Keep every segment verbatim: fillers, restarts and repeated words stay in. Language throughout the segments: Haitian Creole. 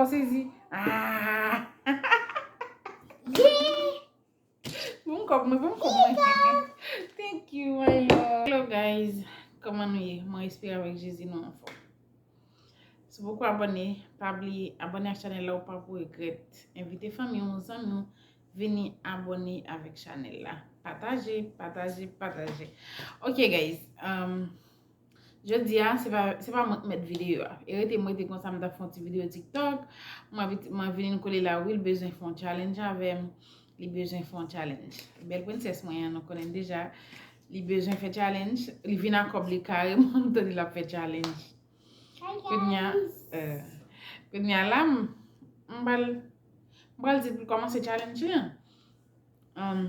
Sezi. Ah! Yeah! Bon kòb mwen, bon kòb mwen. Thank you, my love. Hello guys, kòman nou ye? Mwen espere avèk Jezi nou anfòm. Si w poko abòne, pa bliye abòne ak chanèl la, ou pa pou regrèt. Envite fanmi w, zanmi w, vini abòne avèk chanèl la. Pataje, pataje, pataje. Ok guys, um, jodi a, se pa, se pa mwen k mèt videyo a. E rete m rete konsa, m t ap fè yon ti videyo TikTok. Mwen vit-, mwen vin kole la, wi, l bezwen fè yon challenge avè m. Li bezwen fè yon challenge. Bèl prensès mwen an, nou konnen l deja. Li bezwen fè challenge. Li vin ak kòb li kareman, m tande l ap fè challenge. Kounye a, euh, kounye a la, m, m pral, m pral di l pou l kòmanse challenge lan. Um,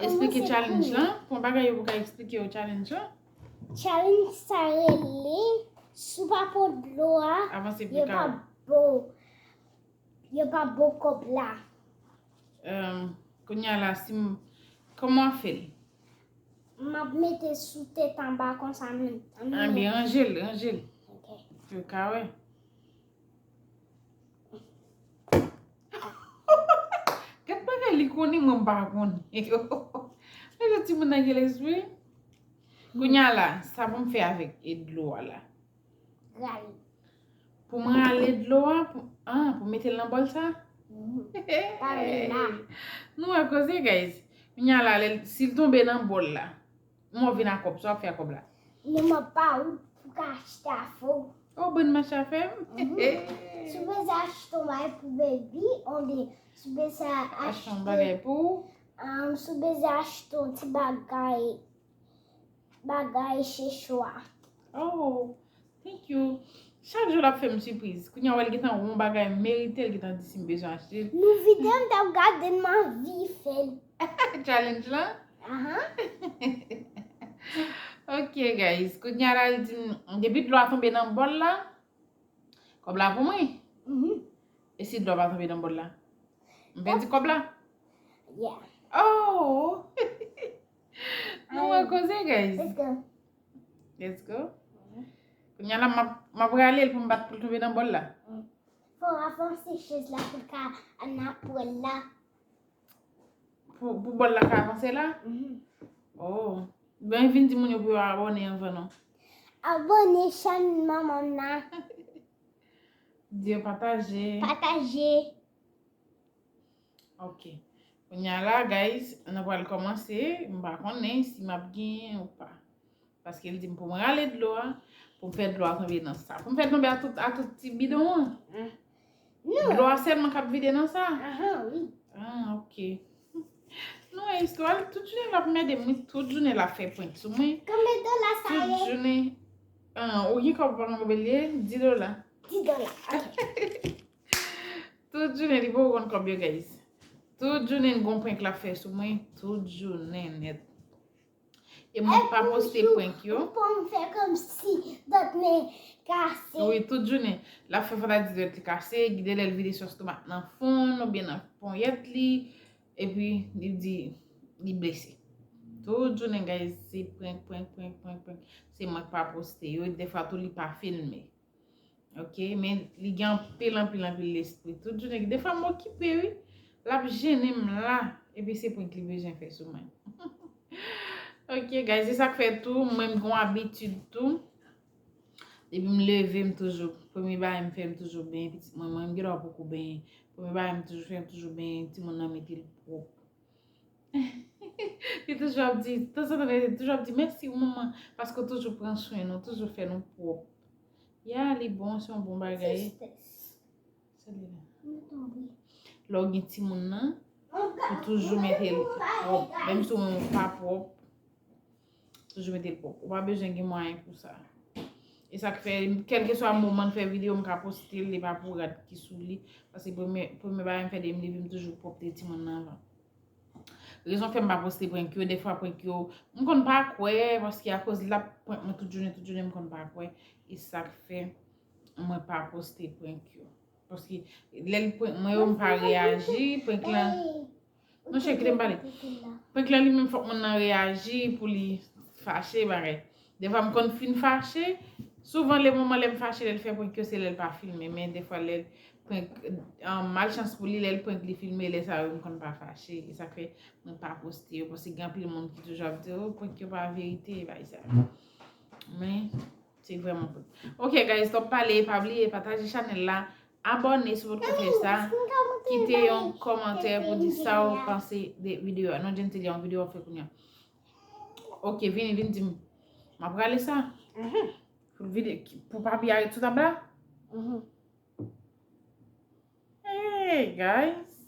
Esplike challenge lan. Pou yon bagay yo pou ka eksplike yo challenge lan. Challenge sa rele, si w pa pran dlo a, avanse pli yo pa ka bo, yo pa bo kòb la. Um, kounye a la, si m, kòman w ap fè l? M ap mete sou tèt anba konsa menm. Ah, byen, ranje l, ranje l. Ok. Pou yo ka wè. Gad bagay li konnen, mwen m pa konnen. Men jan timoun nan gen lespri. Kounye a la, sa pou m fè avèk e dlo a la? Rale. Pou m rale dlo a, pou, ah, pou m mete l nan bòl sa? Mhm. Pa vle la. Nou wè koze, guys. Kounye a la, lè l, si l tonbe nan bòl la, mwen vin ak kòb, sa w ap fè ak kòb la? Men m ap ba ou pou ka achte afè w. Oh, bon, m achte afè m? Mhm. Si w bezwen achte yon bagay pou baby, oubyen si w bezwen achte yon bagay pou ou? Um, si w bezwen achte yon ti bagay, bagay chechwa. Oh, thank you. Chak jou l ap fè m sipriz. Kounye a w wè l gentan wè yon bagay m merite, l gentan di si m bezwen achte l. Nou vide m t ap gade l, m anvi fè l. Challenge lan? Ahan. Ok, guys. Kounye a la, l di m, depi dlo a tonbe nan bòl la, kòb la pou mwen. Mhm. E si dlo a pa tonbe nan bòl la? M pèdi kòb la? Yeah. Oh! Nou wè koze, guys. Let's go. Let's go. Mhm. Kounye a la, m ap, m ap rale l pou m bat pou l tonbe nan bòl la. Mm. Fò w avanse chèz la pou l ka ann apre l la. Pou, pou bòl la ka avanse la? Mhm. Oh. Ben, vin di moun yo pou yo abòne anvan non. Abòne chèn manman m nan. Di yo pataje. Pataje. Ok. Kounye a la, guys, nou pral kòmanse. M pa konnen si m ap genyen ou pa. Paske l di m pou m rale dlo a, pou m fè dlo a tonbe nan sa. Pou m fè l tonbe a tout, a tout ti bidon an. Mm. Non. Dlo a sèlman k ap vide nan sa? Ahan, wi. Ah, ok. Nou wè istwa l, tout jounen l ap mède m, wi, tout jounen l ap fè prank sou mwen. Konbyen dola sa ye? Tout jounen. Ah, ou gen kòb ou pa konn konbyen l ye? Dis dola. Dis dola, ok. Tout jounen li poko konn kòb yo, guys. Tout jounen gon prank l ap fè sou mwen, tout jounen nèt. E mwen pa poste prank yo. Pou m fè kòmsi dòt mwen kase. Wi, tout jounen. L ap fè fò ta di dòt li kase, gen de lè l vide sòs tomat nan fon l oubyen nan ponyèt li, epi li di li blese. Tout jounen, guys, se prank, prank, prank, prank, prank. Se mwen k pa poste yo, dèfwa tou li pa filme. Ok, men li gen anpil, anpil, anpil lespri. Tout jounen, defwa m okipe, wi. L ap jennen m la, epi se prank li bezwen fè sou mwen. Ok, guys, se sa k fè tou, mwen m gon abitid tou. Depi m leve, m toujou, premye bagay m fè, m toujou benyen pitit mwen. Mwen, m gen dwa poko benyen. Premye bagay m toujou fè, m toujou benyen timoun nan, mete l pwòp. Li toujou ap di, tanzantan, li toujou ap di, "Mèsi wi, manman, paske w toujou pran swen nou, toujou fè nou pwòp." Ya, li bon, se yon bon bagay. Lè w gen timoun nan, ou toujou mete l pwòp. Menm si ou menm ou pa pwòp, toujou mete l pwòp. Ou pa bezwen gen mwayen pou sa. E sa k fè, kèlkeswa moman n fè videyo, m ka poste l, e pa pou rad ki sou li. Paske premye, premye bagay m fè depi m leve, m toujou pwòpte timoun nan anvan. Rezon fè m pa poste prank yo, dèfwa prank yo, m konn pa kwè, paske akoz l ap prank mwen tout jounen, tout jounen, m konn pa kwè. E sa k fè mwen pa poste prank yo. Paske lè l prank mwen yo, m pa reyaji, prank lan. Non, cheri, kite m pale. Prank lan li menm, fòk moun nan reyaji pou li fache, bagay. Dèfwa m konn fin fache, Souvan, le moman lè m fache, lè l fè prank yo, se lè l pa filme. Men defwa, lè l prank, um, malchans pou li, lè l prank, li filme, lè sa yo, m konn pa fache. E sa k fè mwen pa poste yo, paske gen anpil moun ki toujou ap di, oh, prank yo pa verite, bagay sa yo. Men, se vrèman prank. Ok, guys, twòp pale, pa bliye pataje chanèl la, abòne si w potko fè sa, kite yon kòmantè pou di sa w panse de videyo a. Non, Jenn te gen yon videyo w ap fè kounye a. Ok, vini, vin di m. M ap rale sa. Pou vide, pou papye a ret sou tab la? Hey, guys.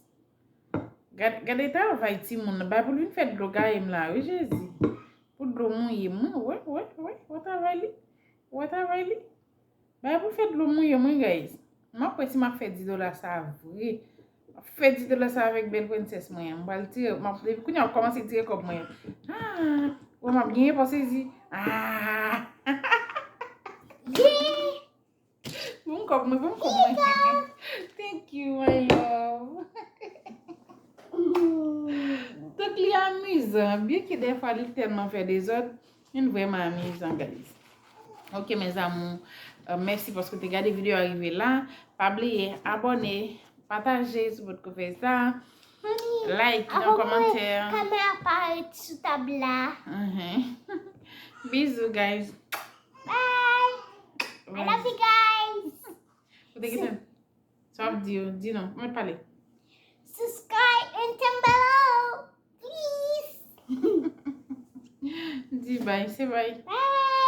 Gad, gade travay timoun nan. Bay pou l vin fè dlo gaye m la, wi, Jezi. Pou dlo mouye m, wi, wi, wi, wi. Wè travay li. Wè travay li. Bay pou l fè dlo mouye m, wi, guys. M ap wè si m ap fè dis dola sa vre. M ap fè dis dola sa avèk bèl prensès mwen an. M pral tire, m ap, depi kounye a, m ap kòmanse tire kòb mwen an. Ah, wè m ap genyen pou sezi. Ah! Pou m kòb mwen, pou m kòb mwen. Thank you, my love. Donk, li amizan. Byen ke dèfwa, li tèlman fè dezòd, li vrèman amizan, guys. Ok, mes amours. Euh, mèsi paske w te gade videyo a rive la. Pa bliye abòne, pataje si w potko fè sa. Like, kite yon kòmantè. Kamera pa ret sou tab la. Mhm. Bizou, guys. Bye. I love you guys. Ou te gentan. Sa w ap di yo? Di non. Mwen pale. Subscribe and turn below, please. Di bay, se bay. Bye.